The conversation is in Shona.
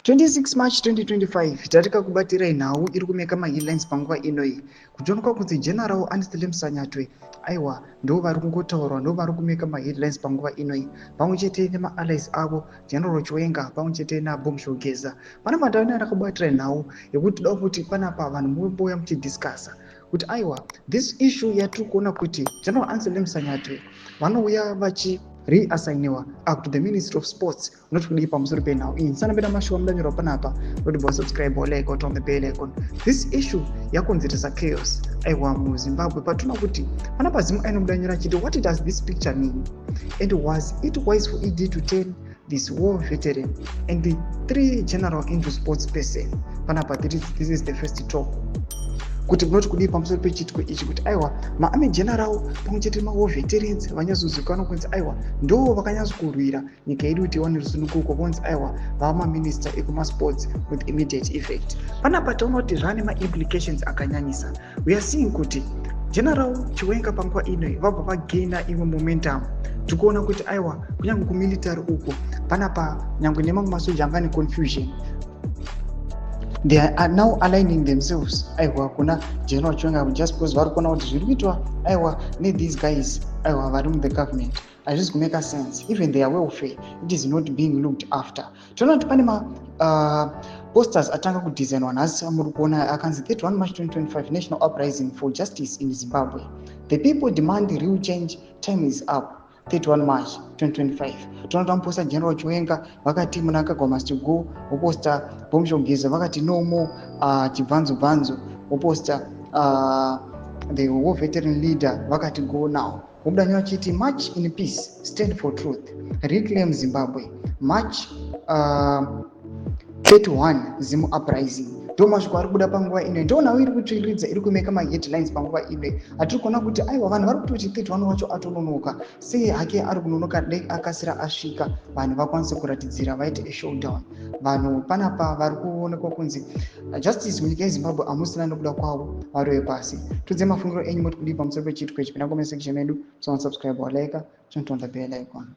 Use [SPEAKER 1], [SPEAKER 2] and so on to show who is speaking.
[SPEAKER 1] 26 March 2025, tatikakubatirai nhau iri kumeka maheadlines panguva inoyi, kuchionekwa kunzi General Anselem Sanyatwe, aiwa, ndo vari kungotaurwa, ndo vari kumeka maheadlines panguva inoyi, pamwe chete nemaallies avo, General Chiwenga pamwe chete naBombshell Geza. Pana mandau andakabatirai nhau yekuti toda kuti panapa vanhu mumbouya muchidiscussa kuti, aiwa, this issue yatiri kuona kuti General Anselem Sanyatwe vanouya vachi reassigniwa up to the Ministry of Sports. Unoti kudii pamusoro penhau iyi? Ndisanapinda mashuwa mudanyorwa panapa kuti bo subscribe or like or on the bell icon. This issue yakonzeresa chaos, aiwa, muZimbabwe, patinoona kuti panapa zimu aino mudanyora achiti, "What does this picture mean, and was it wise for ED to turn this war veteran and the three general into sports person?" Panapa this is the first talk kuti munoti kudii pamusoro pechitiko ichi, kuti, aiwa, maarmy general pamwe chete nemawar veterans vanyatsozivikanwa kunzi, aiwa, ndo vakanyatsokurwira nyika yedu kuti iwane rusununguko, vonzi, aiwa, vava maminista ekumasports with immediate effect. Panapa taona kuti zvane maimplications akanyanyisa. We are seeing kuti General Chiwenga panguva ino vabva vagaina imwe momentum. Tikuona kuti, aiwa, kunyange kumilitary uko panapa, nyange nemamwe masoja anga neconfusion, they are now aligning themselves, aiwa, kuna General Chiwenga, just because vari kuona kuti zviri kuitwa, aiwa, nethese guys, aiwa, vari muthe government hazvisi kumake sense. Even their welfare, it is not being looked after. Toona kuti pane ma posters atanga kudesignwa nhasi amuri kuona, akanzi 31 March 2025, national uprising for justice in Zimbabwe. The people demand real change. Time is up. 31 March 2025. Toona kuti vamuposta General Chiwenga vakati Mnangagwa must go, voposta Bombshell Geza vakati no more chibvanzo bvanzo, voposta the war veteran leader vakati go now. Vobuda vachiti march in peace, stand for truth, reclaim Zimbabwe, March 31 Zimu uprising. Ndo mashoko ari kubuda panguva ino. Ndoonawo iri kutsviriridza, iri kumeka maheadlines panguva ino. Hatiri kuona kuti, aiwa, vanhu vari kutoti 31 wacho atononoka sei hake. Ari kunonoka, dai akasira asvika, vanhu vakwanise kuratidzira, vaite ashowdown. Vanhu panapa vari kuonekwa kunzi justice munyika yeZimbabwe hamusina nekuda kwavo vari vepasi. Tudze mafungiro enyu, moti kudii pamusoro pechiitiko ichi? Pinda comment section medu, so subscribe, walike, turn on the bell icon.